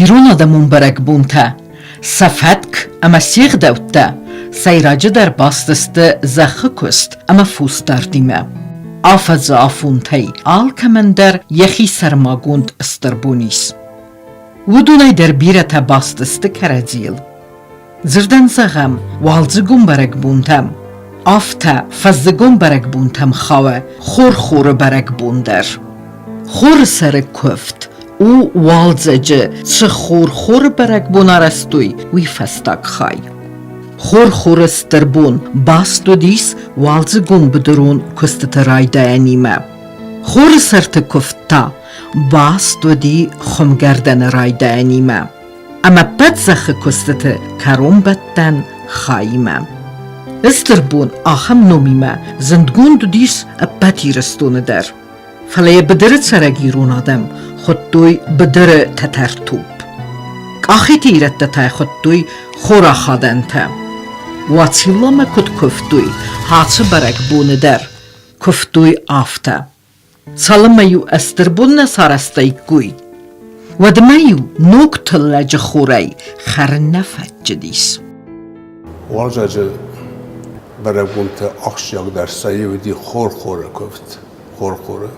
Ирон адӕмон бӕрӕгбонтӕ, сӕ фӕтк ӕмӕ се гъдӕуттӕ сӕйраджыдӕр баст сты зӕххы куыст ӕмӕ фосдардимӕ. Афӕдзы афонтӕй алкӕмӕн дӕр йӕхи сӕрмагонд стыр бон ис. Уыдонӕй дӕр бирӕтӕ баст сты кӕрӕдзийыл. Дзырдӕн зӕгъӕм, уалдзыгон бӕрӕгбонтӕм, афтӕ фӕззыгон бӕрӕгбонтӕм хауы хор-хоры бӕрӕгбон дӕр. Хоры сӕры куывд у уалдзӕджы цы хор-хоры бӕрӕгбон арӕзтой, уый фӕстаг хай. Хор-хоры стыр бон баст уыдис уалдзыгон быдырон куыстыты райдайӕнимӕ. Хоры сӕрты куывд та баст уыди хуымгӕрдӕны райдайӕнимӕ. Ӕмӕ ӕппӕт зӕххы куыстыты кӕронбӕттӕн хаимӕ. Стыр бон ахӕм номимӕ зындгонд уыдис ӕппӕт Ирыстоны дӕр. Фӕлӕ йӕ быдыры цӕрӕг ирон адӕм хуыдтой быдыры тӕтӕртупп. Къахеты ирӕттӕ та хуыдтой хорахадӕнтӕ. Уацилламӕ куыд куывтой, ацы бӕрӕгбоны дӕр куывтой афтӕ. Цалынмӕ-иу ӕстырбон нӕ сарӕзтаиккой, уӕдмӕ-иу ног тыллӕджы хорӕй хӕрын нӕ фӕтчыдис. Уазӕджы бӕрӕгбонты ахсджиагдӕр сӕ иу уыди хор-хоры куывд. Хор-хоры.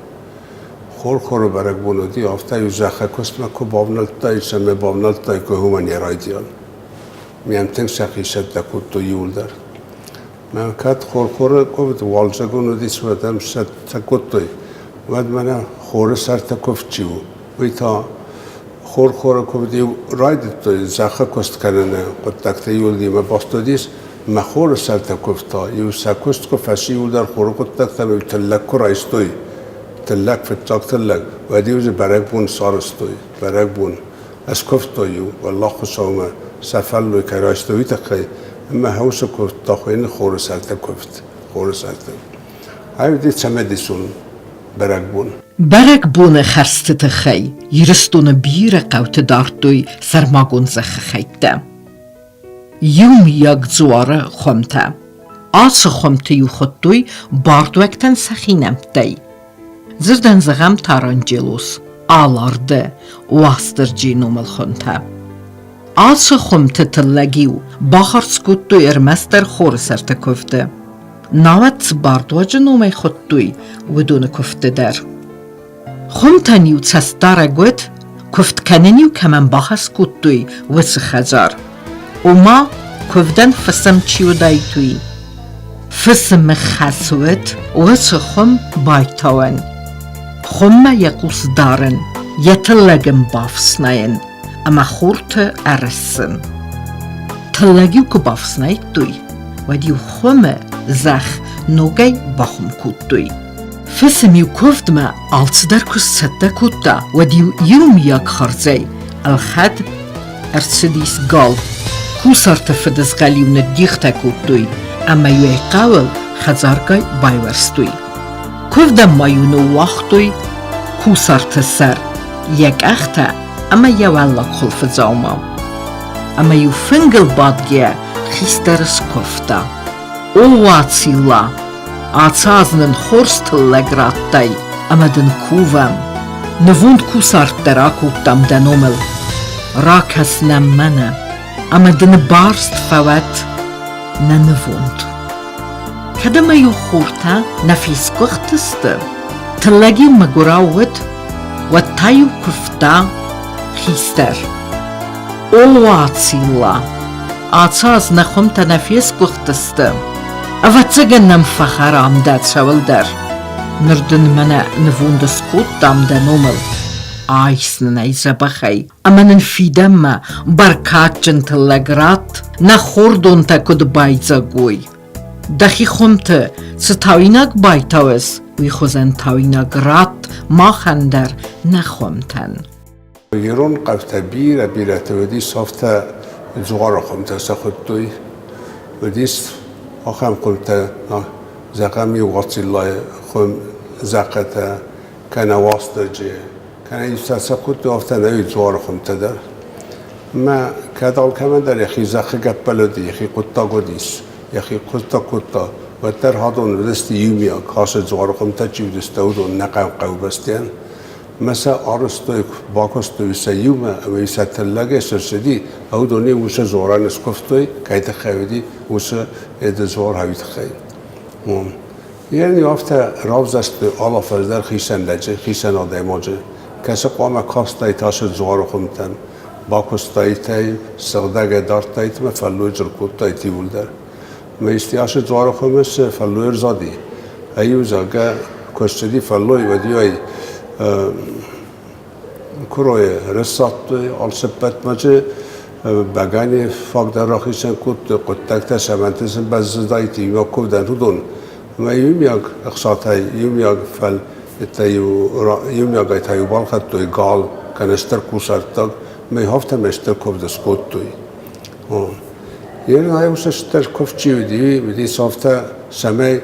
Хор-хоры бӕрӕгбон уыди, афтӕ-иу зӕххы куыстмӕ куы бавнӕлдтай, ӕмӕ бавнӕлдтай, куы уымӕн йӕ райдиан. Мӕм тынг сӕхи цӕттӕ кодтой иуылдӕр. Мӕ кӕд хор-хоры куывд уалдзӕгон уыдис, уӕд ӕм сӕ кодтой. Уӕд мӕнӕ хоры сӕрты куывд чи у, уый та хор-хоры куывд-иу райдыдтой зӕххы куыст кӕныны хъуыддӕгтӕ иуылдимӕ баст уыдис. Мӕ хоры сӕрты куывд та иу сӕ куыст куы фӕци, иуылдӕр хоры хъуыддӕгтӕм иу тыллӕг куы райстой, тыллӕг, фыццаг тыллӕг, уӕд-иу дзы бӕрӕгбон сарӕзтой, бӕрӕгбон. Ӕз куывтой-иу Уӕллаг Хуыцаумӕ сӕ фӕллой кӕй райстой, уый тыххӕй, ӕмӕ хӕусы куывд та хуыйны хоры сӕрты куывд, хоры сӕрты. Ай уыди цымыдисон бӕрӕгбон. Бӕрӕгбоны хӕрзты тыххӕй Ирыстоны бирӕ хъӕуты дардтой сӕрмагонд зӕххы хӕйттӕ. Иумиаг дзуары хуымтӕ. Ацы хуымты-иу хуыдтой бардуӕгтӕн сӕхи нӕмттӕй. Дзырдӕн зӕгъӕм Таранджелос, Аларды, Уастырджийы номыл хуынтӕ. Ацы хуымты тыллӕг-иу бахардз кодтой ӕрмӕстдӕр хоры сӕрты куывды. Науӕд цы бардуаджы номӕй хуыдтой, уыдоны куывдты дӕр. Хуымтӕн-иу цӕстдарӕг уыд, куывд кӕнын-иу кӕмӕн бахӕс кодтой, уыцы хӕдзар. Ома, куывдӕн фысым чи уыдаид, уый. Фысымы хӕс уыд уыцы хуым байтауын, хуыммӕ йӕ хъус дарын, йӕ тыллӕг ын бафснайын ӕмӕ хурты ӕрыссын. Тыллӕг-иу куы бафснайдтой, уӕд-иу хуымы зӕхх ногӕй бахуым кодтой. Фысым-иу куывдмӕ алцыдӕр куы сцӕттӕ кодта, уӕд-иу иумиаг хардзӕй ӕлхӕд ӕрцыдис гал. Кусарты фыдызгъӕл-иу ныддихтӕ кодтой ӕмӕ-иу ӕй хъӕуыл хӕдзаргай байуӕрстой. Куывдӕн ма-иу ныууагътой кусарты сӕр, йӕ къӕхтӕ ӕмӕ йӕ уӕллаг хуылфыдзаума. Ӕмӕ-иу фынгыл бадгӕйӕ хистӕр скуывта: О Уацилла, ацы аз нын хорз тыллӕг радтай ӕмӕ дын кувӕм. Нывонд кусарт дӕр акодтам дӕ номыл. Ракӕс нӕм мӕнӕ, ӕмӕ дын барст фӕуӕд нӕ нывонд. Кӕд ӕмӕ-иу хуртӕ нӕ фесгуыхтысты, тыллӕг-иу мӕгуырау уыд, уӕд та-иу куывта хистӕр. О Уацилла, ацы аз нӕ хуымтӕ нӕ фесгуыхтысты. Ӕвӕццӕгӕн нӕм фӕхӕрам дӕ цӕуылдӕр. Ныр дын мӕнӕ нывонд скодтам дӕ номыл. Айс нын ӕй дзӕбӕхӕй ӕмӕ нын фидӕнмӕ бӕркадджын тыллӕг ратт, нӕ хордонтӕ куыд байдзаг уой. Дӕхи хуымты цы тауинаг байтауыс, уый хуызӕн тауинаг ратт махӕн дӕр нӕ хуымтӕн. Ирон хъӕутӕ бирӕ-бирӕтӕ уыдис, афтӕ дзуары хуымтӕ сӕ хуыдтой. Уыдис ахӕм хуымтӕ, зӕгъӕм, иу Уациллайы хуым, Захъатӕ, кӕнӕ Уастырджи, кӕнӕ иу сӕ сӕ хуыдтой, афтӕ нӕ уыд дзуары хуымтӕ дӕр. Мӕ кӕд алкӕмӕн дӕр йӕхи зӕххы гӕппӕл уыди, йӕхи хъуыддаг уыдис, йӕхи хъуыддаг кодта, уӕддӕр адон уыдысты иумиаг, ацы дзуары хуымтӕ чи уыдысты, уыдон нӕ хъӕубӕстӕн. Мӕ сӕ арӕзтой, бакуыстой сӕ иумӕ ӕмӕ сӕ тыллӕгӕй цы рцыди, уыдон-иу уыцы дзуарӕн скуывтой, кӕй тыххӕй уыди, уыцы дзуар уый тыххӕй. Йе афтӕ равзӕрстой алафӕз дӕр хицӕн лӕджы, хицӕн адӕймаджы, кӕцы хъуамӕ кастаид ацы дзуары хуымтӕн, бакуыстаид ӕй, сыгъдӕгӕй дардтаид ӕмӕ фӕллойджын кодтаид иууылдӕр. Ӕмӕ исты ацы дзуары хуымы цы фӕллой ӕрзади, ӕй-иу, зӕгъгӕ, куы ссыди фӕллой, уӕд-иу ӕй куыройы рыссадтой, алцыппӕтмӕ дзы бӕгӕны фаг дӕр рахицӕн кодтой, хъуыддӕгтӕ цӕмӕнты сын бӕззыдаид, иумӕ куывдӕн уыдон. Ӕмӕ иумиаг ӕхцатӕй, иумиаг иумиагӕй та-иу балхӕдтой гал кӕнӕ стыр кусӕрттаг, ӕмӕ афтӕмӕй стыр куывд скодтой. Йе уыцы стыр куывд чи уыди, уыдис афтӕ, цӕмӕй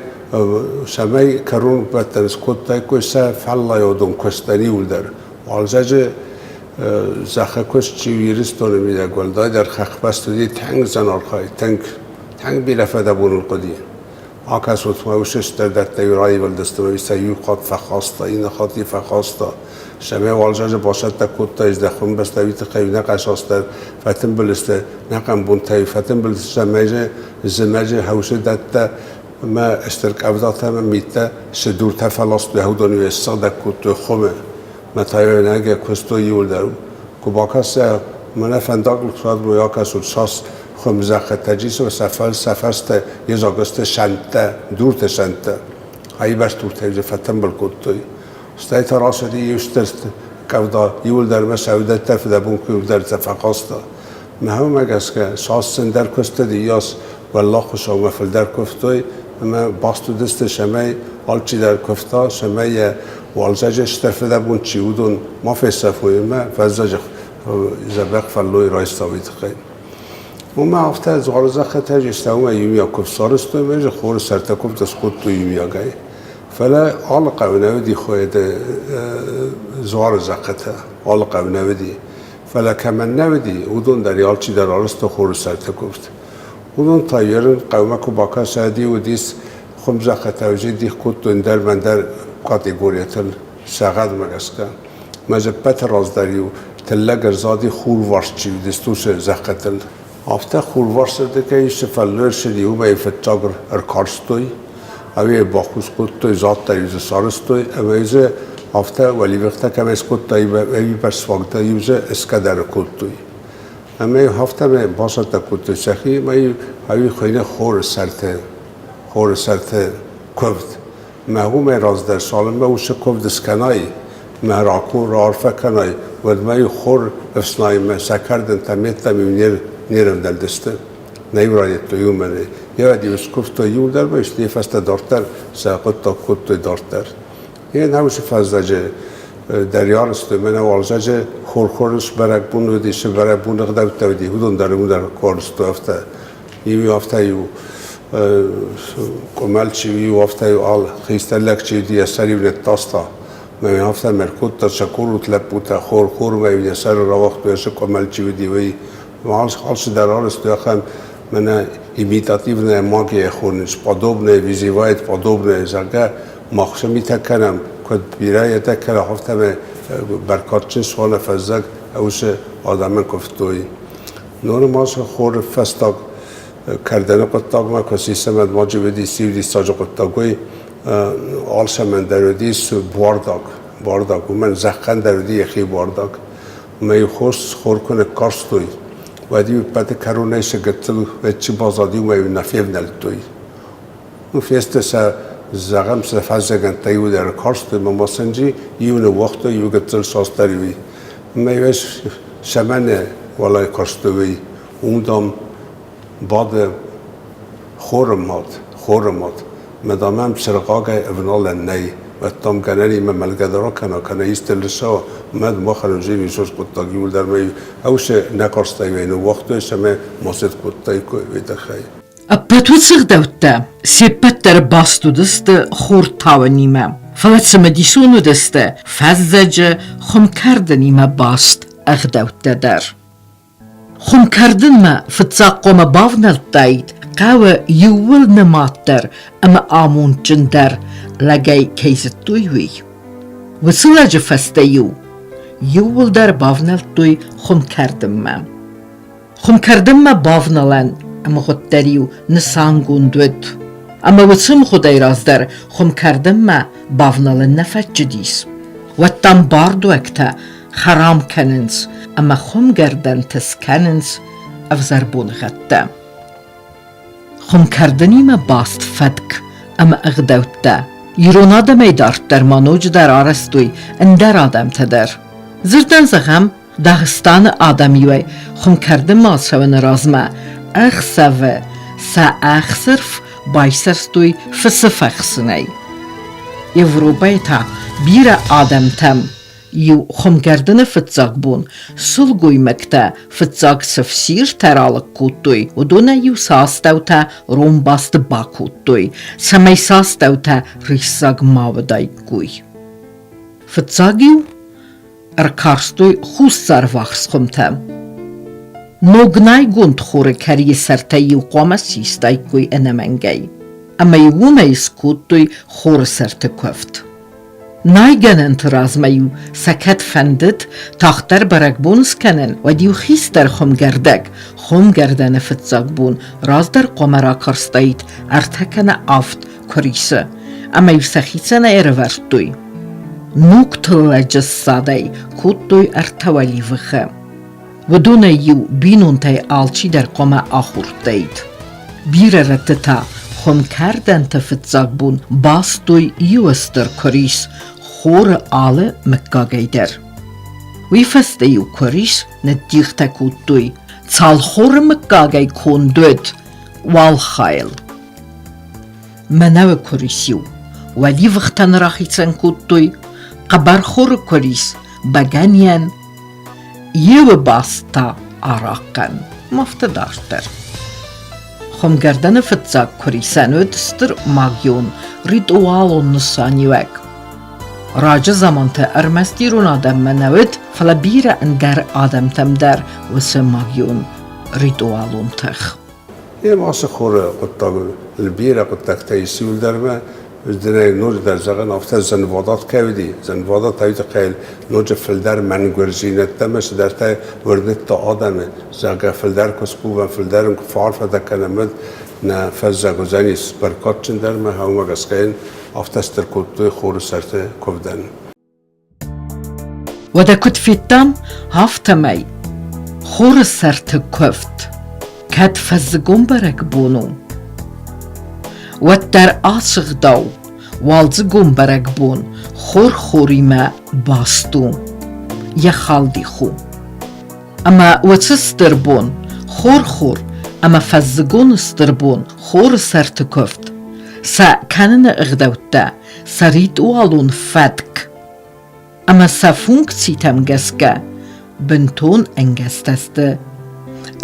цӕмӕй кӕронбӕттӕн скодтаиккой сӕ фӕллайадон куыстӕн иуылдӕр. Уалдзӕджы зӕххы куыст чи у Ирыстоны мидӕг, уӕлдайдӕр хӕхбӕсты уыди тынг зынархайд, тынг, тынг бирӕ фӕдӕбон ыл хъуыди. Акӕсут ма, уыцы стыр дӕттӕ-иу раивылдысты ӕмӕ сӕ иу хатт фӕхаста, иннӕ хатт фӕхаста. Цӕмӕй уалдзӕджы бацӕттӕ кодтаис дӕ хуымбӕстӕ, уый тыххӕй нӕ къӕсастӕ фӕтымбыл сты, нӕ къӕмбунтӕй фӕтымбыл сты, цӕмӕй дзы зымӕджы хӕусы дӕттӕ ӕмӕ стыр къӕвдатӕ ӕмӕ миттӕ цы дуртӕ фӕластой, уыдон-иу ссыгъдӕг кодтой хуымы. Мӕ та куыстой иуылдӕр. Куы бакӕса, мӕнӕ фӕндагыл куы уый акӕсут, цас хуымзӕххытӕ сӕ фӕстӕ йедзаг сты сӕнттӕ, дурты сӕнттӕ. Аивӕзт дуртӕй дзы фӕтымбыл кодтой. Стӕй та рацыди иу стыр къӕвда, иуылдӕр мӕ сӕудӕттӕ фыдӕбон куы иуылдӕр сӕ фӕхаста. Мӕхимӕ гӕсгӕ, цас сын дӕр куыстыди, йас Уӕллаг Хуыцаумӕ фылдӕр куывтой ӕмӕ баст уыдысты, цӕмӕй алчидӕр куывта, цӕмӕй йӕ уалдзӕджы стыр фыдӕбон чи, уыдон ма фесӕфой ӕмӕ фӕззӕджы дзӕбӕх фӕллой райста, уый тыххӕй. Уымӕ афтӕ дзуары зӕххытӕ систа, уымӕ иумиаг куывд сарӕзтой ӕмӕ дзы хоры сӕртӕ куывд скодтой иумиагӕй. Фӕлӕ алы хъӕуы нӕ уыди дзуары зӕххытӕ, алы хъӕуы нӕ уыди. Фӕлӕ кӕмӕн нӕ уыди, уыдон дӕр алчидӕр арӕзта хоры сӕртӕ куывд. Уыдон та ерын хъӕумӕ куы бакӕсӕди, уыдис хуымзӕххытӕ уыди дих кодтой ӕндӕр-мӕндӕр категориятыл сӕгъӕдмӕ гӕсгӕ. Мӕ зӕппӕты раздӕр-иу тыллӕг ӕрзади хурварс чи уыдис, уыцы зӕххытыл. Афтӕ хурварсырдыгӕй цы фӕллой ӕрцыди, уымӕй фыццаг ӕркарстой, ӕви бахус кодтой, заттӕ-иу дзы сарӕзтой ӕмӕ дзы афтӕ уӕливыхтӕ кӕмӕй скодтой, ӕви бӕрцвагтӕ-иу дзы скӕдӕр кодтой. Ӕмӕ афтӕмӕй бацӕттӕ кодтой сӕхи ӕмӕ ӕви хуыйны хоры сӕрты, хоры сӕрты куывд. Мӕ уымӕй раздӕр цалынмӕ уыцы куывд скӕнай, мӕ раарфӕ кӕнай, уӕдмӕ-иу хор ӕфснайынмӕ сӕ кӕрдынтӕ меттӕм-иу не рӕвдӕлдысты. Нӕ-иу райдыдтой уымӕн. Йӕ-иу скуывтой иуылдӕр ма исты фӕстӕ дарддӕр сӕ хъуыддаг кодтой дарддӕр. Йе нӕусы фӕззӕджы дӕр ярысты, мӕнӕ уалдзӕджы хор-хоры сбӕрӕгбон уыди, цы бӕрӕгбоны ӕгъдӕуттӕ уыди, уыдон дӕр уым дӕр корыстой афтӕ. Иу афтӕ-иу къуымӕл чи иу афтӕ-иу ал хистӕр лӕг чи уыди, йӕ сӕр-иу ныттаста. Мӕ афтӕ мӕ ркодта сӕ корут лӕппутӕ, хор-хормӕ-иу йӕ сӕры рауагътой, цы къуымӕл чи уыди, уый. Алцыдӕр арӕзтой ахӕм мӕнӕ имитативная магия хонынц, подобное вызывает подобное, зӕгъгӕ, мах цы митӕ кӕнӕм, куыд бирӕ йӕ кӕнӕм, афтӕмӕй бӕркадджын суаны фӕззӕг уыцы адӕмӕн куывтой. Нуры ма сӕ хоры фӕстаг кӕрдӕны хъуыддагмӕ куы сисӕм, ма уыдис иу диссаджы хъуыддаг, уый алцӕмӕн дӕр уыдис буардаг, буардаг, уымӕн зӕххӕн дӕр уыди йӕхи буардаг. Ӕмӕ-иу хос хор куы ныккарстой, уӕд-иу ӕппӕты кӕронӕй сӕ гыццыл чи баззади, уымӕ-иу нӕ февнӕлдтой. Ну, фесты сӕ, зӕгъӕм, сӕ фӕззӕгӕндтӕ иуылдӕр ӕркарстой, ӕмӕ ма сынджи иу ныууагътой, иу гыццыл сасдӕр уый. Ӕмӕ-иу ӕз цӕмӕн уӕлӕй карстой уый, уым, дам, бады хоры мад, хоры мад. Мӕ дам ӕм цыргъагӕй ӕвналӕн нӕй. Уӕд дам гӕнӕнимӕ мӕлгӕ дӕр акӕна, кӕнӕ исты лысӕуа, мӕ махӕн уже висос хъуыддаг иуылдӕр мӕ ӕвсе нӕ карстай уый ныууагътой, цӕмӕй ма цыд кодтаиккой, уый тыххӕй. Ӕппӕт уыцы ӕгъдӕуттӕ се ппӕт дӕр баст уыдысты хуртауӕнимӕ, фӕлӕ цымыдисон уыдысты фӕззӕджы хуымкӕрдынимӕ баст ӕгъдӕуттӕ дӕр. Хуым кӕрдынмӕ фыццаг хъуамӕ бавнӕлдтаид хъӕуы иууыл нымаддӕр ӕмӕ амондджындӕр лӕгӕй кӕй зыдтой, уый. Уыцы лӕджы фӕстӕ-иу иууылдӕр бавнӕлдтой хуым кӕрдынмӕ. Хуым кӕрдынмӕ бавналӕн ӕмгъуыд дӕр-иу нысангонд уыд. Ӕмӕ уыцы мгъуыдӕй раздӕр хуым кӕрдынмӕ бавналын нӕ фӕччыдис. Уӕд дам бардуӕгтӕ хӕрам кӕнынц ӕмӕ хуымгӕрдӕнты скӕнынц ӕвзӕр боныгъӕдтӕ. Хуымкӕрдынимӕ баст фӕтк ӕмӕ ӕгъдӕуттӕ ирон адӕмӕй дарддӕр ма ноджыдӕр арӕзтой ӕндӕр адӕмтӕ дӕр. Дзырдӕн зӕгъӕм, Дагъистаны адӕм-иуӕй хуымкӕрдынмӕ ацӕуыны размӕ ӕхсӕвы сӕ ӕхсырф байсӕрстой фысы фӕхсынӕй. Европӕйы та бирӕ адӕмтӕм Иу хуымгӕрдыны фыццаг бон сылгоймӕгтӕ фыццаг цы фсиртӕ ралыг кодтой, уыдонӕй-иу сӕ астӕутӕ ронбасты бакодтой, цӕмӕй сӕ астӕутӕ риссаг ма уыдаиккой. Фыццаг-иу ӕркарстой хуссарвахс хуымтӕ. Ногнайгонд хоры кӕрийы сӕртӕй-иу хъуамӕ систаиккой ӕнӕмӕнгӕй, ӕмӕ-иу уымӕй скодтой хоры сӕрты куывд. Найгӕнӕнты размӕ-иу сӕ кӕд фӕндыд тагъддӕр бӕрӕгбон скӕнын, уӕд-иу хистӕр хуымгӕрдӕг хуымгӕрдӕны фыццаг бон раздӕр хъуамӕ ракарстаид ӕртӕ кӕнӕ авд куырисы, ӕмӕ-иу сӕхицӕн ӕрӕвӕрдтой. Ног тыллӕджы ссадӕй кодтой ӕртӕ уӕливыхы. Уыдонӕй-иу бинонтӕй алчидӕр хъуамӕ ахордтаид. Бирӕ рӕтты та хуымкӕрдӕнты фыццаг бон бастой иу стыр куырис хоры алы мыггагӕй дӕр. Уый фӕстӕ-иу куырис ныддихтӕ кодтой, цал хоры мыггагӕй конд уыд, уал хайыл. Мӕнӕуы куырис-иу уӕливыхтӕн рахицӕн кодтой, хъӕбӕрхоры куырис бӕгӕныйӕн, Еуы баст та арахъхъӕн, афтӕ дарддӕр. Хуымгӕрдӕны фыццаг куырисӕн уыд стыр магион, ритуалон нысаниуӕг. Раджы заманты ӕрмӕст ирон адӕммӕ нӕ уыд, фӕлӕ бирӕ ӕндӕр адӕмтӕм дӕр уыцы магион ритуалон тых. Йе ацы хоры хъуыддаг бирӕ хъуыддӕгтӕ ис иуылдӕрмӕ дынӕй ноджыдӕр зӕгъын, афтӕ зынвадат кӕй уыди, зынвадат ӕй тыххӕй ноджы фылдӕр мӕнгуырдзинӕдтӕ ӕмӕ цыдӕртӕ уырныдта адӕмы, зӕгъгӕ, фылдӕр куы скувӕм, фылдӕр ын куы фӕарфӕтӕ кӕнӕм, уӕд нӕ фӕззӕг уыдзӕнис бӕркадджындӕр ӕмӕ уымӕ гӕсгӕ йын афтӕ стыр кодтой хоры сӕрты куывдӕн. Уӕдӕ куыд федтам, афтӕмӕй хоры сӕрты куывд кӕд фӕззыгон бӕрӕгбон у, уӕддӕр ацы гъдау уалдзыгон бӕрӕгбон хор-хоримӕ баст у, йӕ халдих у. Ӕмӕ уыцы стыр бон, хор-хор ӕмӕ фӕззыгон стыр бон хоры сӕрты куывд, сӕ кӕныны ӕгъдӕуттӕ сӕ ритуалон фӕтк ӕмӕ сӕ функцитӕм гӕсгӕ бынтон ӕнгӕстӕ сты.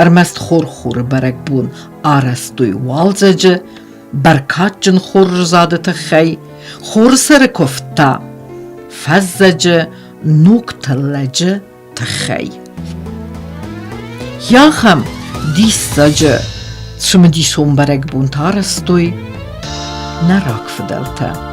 Ӕрмӕст хор-хуры бӕрӕгбон арӕзтой уалдзӕджы, бӕркадджын хорзады тыххӕй, хоры сӕры куывд та фӕззӕджы ног тыллӕджы тыххӕй. Ахӕм диссаджы цымыдисон бӕрӕгбон та арӕзтой нӕ рагфыдӕлтӕ.